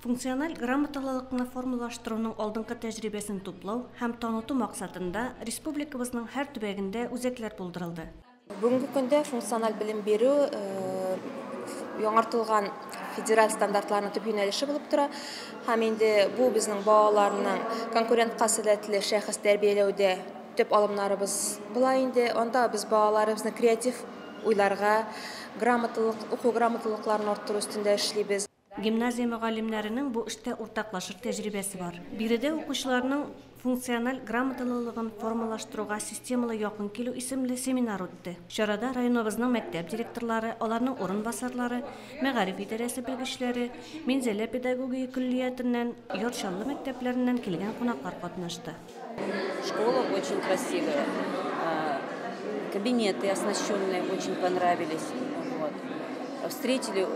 Функциональ грамоталылыкны формалаштыруның алдынгы тәҗрибәсен туплау һәм таныту максатында республикабызның һәр төбәгендә үзәкләр булдырылды. Бүгенге көндә функциональ белем бирү яңартылган федераль стандартларның төп юнәлеше булып тора. Һәм инде бу безнең балаларның конкурентка сәләтле шәхес тәрбияләүдә төп алымнарыбыз була инде. Анда без балаларыбызны креатив уйларга, грамоталык, уку грамоталыкларын арттыру өстендә эшлибез. Гимназия мөгаллимнәренең бу эштә уртаклашыр тәҗрибәсе бар. Биредә укучыларның функциональ грамоталылыгын формалаштыруга системалы якын килү исемле семинар үтте. Чарада районыбызның мәктәп директорлары, аларның урынбасарлары, мәгариф идарәсе белгечләре, Минзәлә педагогия көллиятеннән, Яр Чаллы мәктәпләреннән килгән кунаклар катнашты. Школа очень красивая. Кабинеты оснащенные очень понравились. Вот. Встретили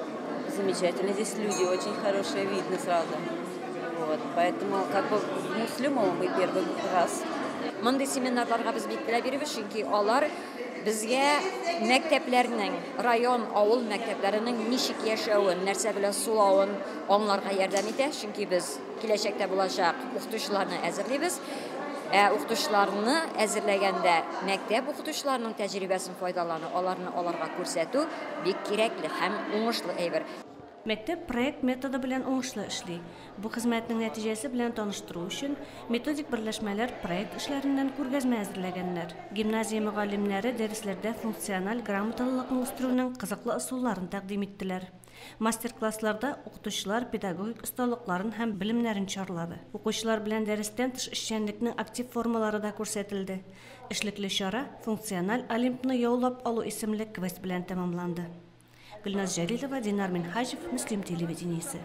замечательно. Здесь люди очень хорошие, видно сразу. Вот. Поэтому как бы в Муслюмово мы первый раз. Мондый семинарларга без бик теләп йөрибез, чөнки алар безгә мәктәпләрнең, район, авыл мәктәпләренең ничек яшәвен, нәрсә белән сулавын аңларга ярдәм итә, чөнки без киләчәктә булачак укытучыларны әзерлибез. Ә укытучыларны әзерләгәндә мәктәп укытучыларының тәҗрибәсен файдалану, аларны аларга күрсәтү бик кирәкле һәм уңышлы әйбер. Мәктәп проект методы белән уңышлы эшли. Бу хезмәтнең нәтиҗәсе белән таныштыру өчен методик берләшмәләр проект эшләреннән күргәзмә әзерләгәннәр. Гимназия мөгаллимнәре дәресләрдә функциональ грамоталылыкны үстерүнең кызыклы ысулларын тәкъдим иттеләр. Мастер-классларда укытучылар педагогик осталыкларын һәм белемнәрен чарлады. Укучылар белән дәрестән тыш эшчәнлекнең актив формалары да күрсәтелде. Эшлекле чара Функциональ Олимпны яулап алу исемле квест белән тәмамланды. Гөлназ Җәлилова, Динар Минһаҗев, Мөслим телевидениесе.